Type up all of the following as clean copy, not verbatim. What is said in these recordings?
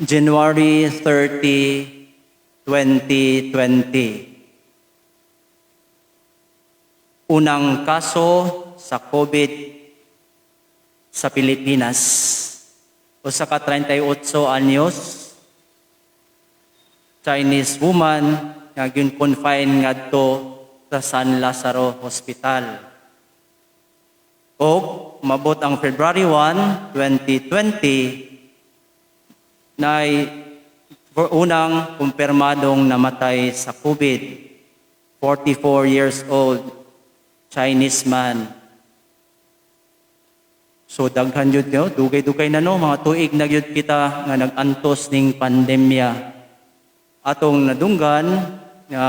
January 30, 2020. Unang kaso sa COVID sa Pilipinas. Usa ka 38 anyos, Chinese woman nga gin-confine ngadto sa San Lazaro Hospital. Og mabot ang February 1, 2020, na unang kumpirmadong namatay sa COVID, 44 years old, Chinese man. So daghan yun no, dugay-dugay na no, mga tuig na gyud kita nga nag-antos ning pandemya. Atong nadunggan nga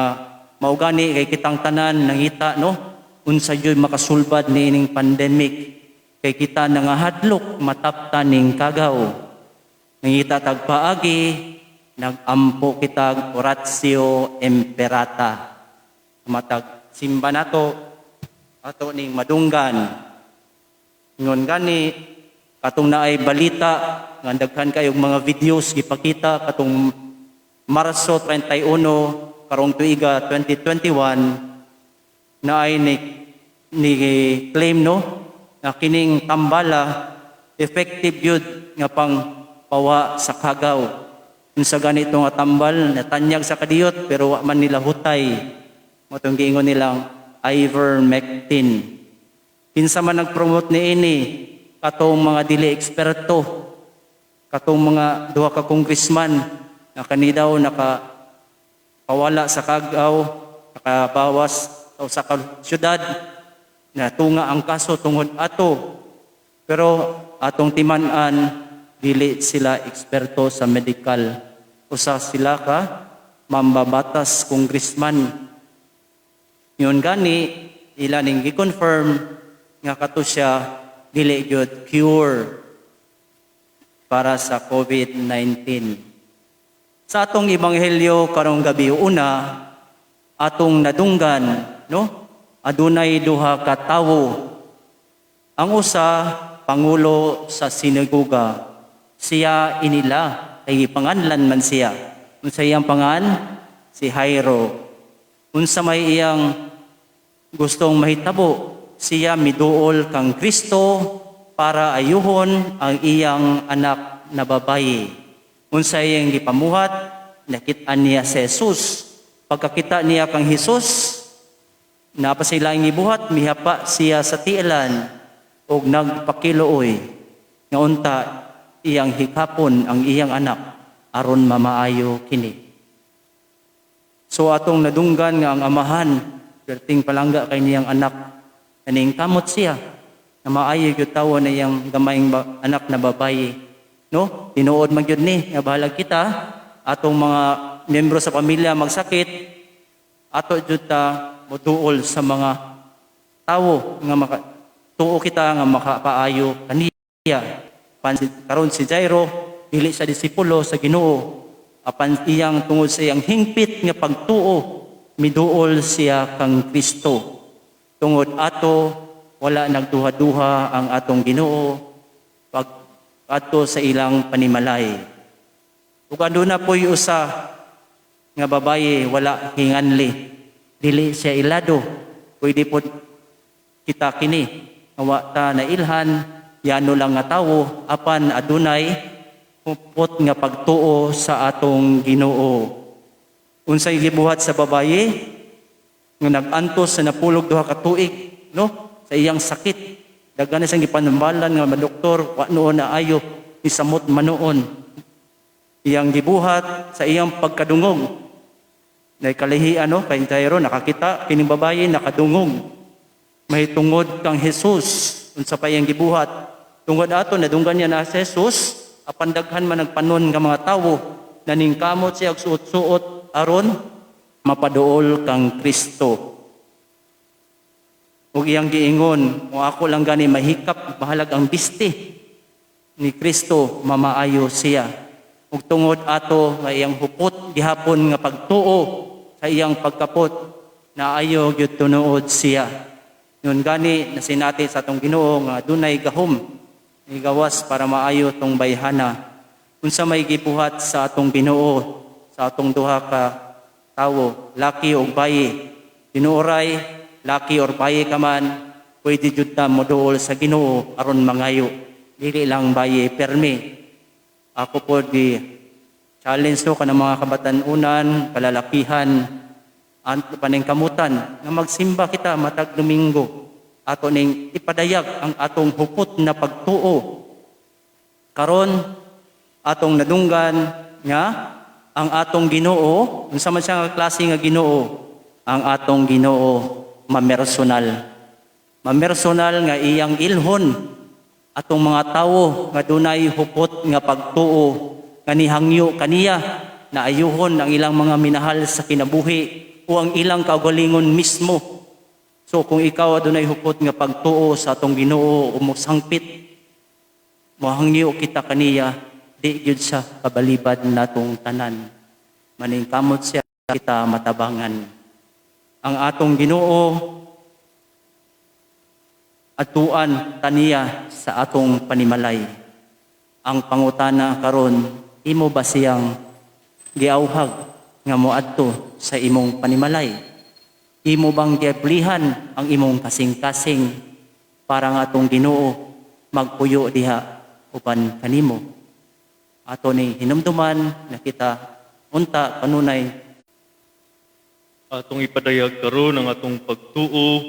mao gani kay kitang tanan nangita no, unsa gyud makasulbad niining pandemic, kay kita nangahadlok mataptan ning kagaw. Nangita tag paagi, nagampo kitag oratio imperata. Matag simba nato, ato ning madunggan. Ingon gani katong naay balita nga daghan kayong mga videos gipakita katong Marso 31 karong tuiga 2021, naay ni claim no nga kining tambala effective yun nga pang pawa sa kagaw. Unsa ganito nga tambal, natanyag sa kadiyot pero wa man nila hutay. Mao tong giingon nilang ivermectin. Kinsa man nag-promote niini? Katong mga dili eksperto, katong mga duha ka congressman na kani daw naka pawala sa kagaw, nakabawas sa usa ka syudad, na tunga ang kaso tungod ato. Pero atong timan-an, dili sila eksperto sa medical. Usa sila ka mambabatas, congressman. Yun gani, ila ning gi-confirm nga kato siya dili gyud cure para sa COVID-19. Sa atong ebanghelyo karong gabi una, atong nadunggan, no? Adunay duha ka tawo. Ang usa, pangulo sa sinagoga. Siya inila kay gipanganlan man siya. Unsa iyang pangan? Si Jairo. Unsa may iyang gustong mahitabo? Siya miduol kang Kristo para ayuhon ang iyang anak na babayi. Unsa iyang gipamuhat? Nakit-an niya si Jesus. Pagkakita niya kang Jesus, napa sila ang gibuhat, mihapa siya sa tiilan og nagpakiluoy nga unta iyang hikapon ang iyang anak aron mamaayo kini. So atong nadunggan nga ang amahan perting palangga kay niyang anak, kaning kamot siya na maayo gyud tawo na iyang gamayng anak na babayi. No? Tinuod man gyud ni nga bahalag kita, atong mga miyembro sa pamilya magsakit, ato jud ta moduol sa mga tawo nga maka, tuo kita nga makapaayo kaniya. Pan, karon si Jairo, dili sa disipulo sa Ginoo, apan iyang tungod sa iyang hingpit nga pagtuo, miduol siya kang Kristo. Tungod ato, wala nagduha-duha ang atong Ginoo pag adto sa ilang panimalay. Ug aduna po'y usa nga babaye, wala hinganli. Dili siya ilado. Pwede po kita kini nga wa ta nailhan, yano lang nga tawo, apan adunay hupot nga pagtuo sa atong Ginoo. Unsay gibuhat sa babaye nga nag-antos sa napulog duha ka tuig no sa iyang sakit? Daghan na siyang gipanambalan nga madoktor, wa noon na ayo, isamot manoon. Iyang gibuhat sa iyang pagkadungog. Nay kalihian no kay Jairo, nakakita kining babaye nakadungog mahitungod kang Jesus. Unsa pa iyang gibuhat? Tungod ato, nadunggan niya na si Jesus, apan daghan man nagpanon nga mga tawo, naningkamot siya og suot-suot aron mapaduol kang Kristo. Ug iyang giingon, "Kung ako lang gani mahikap bahalag ang biste ni Kristo, mamaayo siya." Ug tungod ato nga iyang hupot gihapon nga pagtuo sa iyang pagkapot, naayo gyud tunuod siya. Yun gani nasinati sa atong Ginoo nga dunay gahom ni gawas para maayo tong bayhana. Unsa may gibuhat sa atong Ginoo sa atong duha ka tawo, laki o bayi? Tinuoray, laki or bayi ka man, pwede jud ta moduol sa Ginoo aron mangayo. Dili lang bayi permi. Ako po di challenge to kanang mga kabatan-unan, kalalakihan, paningkamutan nga magsimba kita matag Domingo. Ato ning ipadayag ang atong hupot na pagtuo. Karon atong nadunggan nga ang atong Ginoo, unsa man siya nga klase nga Ginoo? Ang atong Ginoo mamersonal. Mamersonal nga iyang ilhon atong mga tawo nga dunay hupot nga pagtuo, nga nihangyo kaniya na ayuhon ang ilang mga minahal sa kinabuhi o ang ilang kaugalingon mismo. So kung ikaw adunay hupot nga pagtuo sa atong Ginoo o mosangpit, mohangyo kita kaniya, di gyud siya kabalibad natong tanan. Maningkamot siya kita matabangan. Ang atong Ginoo, atuan taniya sa atong panimalay. Ang pangutana karon, imo ba siyang giawhag nga moadto sa imong panimalay? Imo bang giablihan ang imong kasing-kasing para nga atong Ginoo magpuyo diha uban kanimo? Ato ni hinumduman na kita unta kanunay Atong ipadayag karon ang atong pagtuo.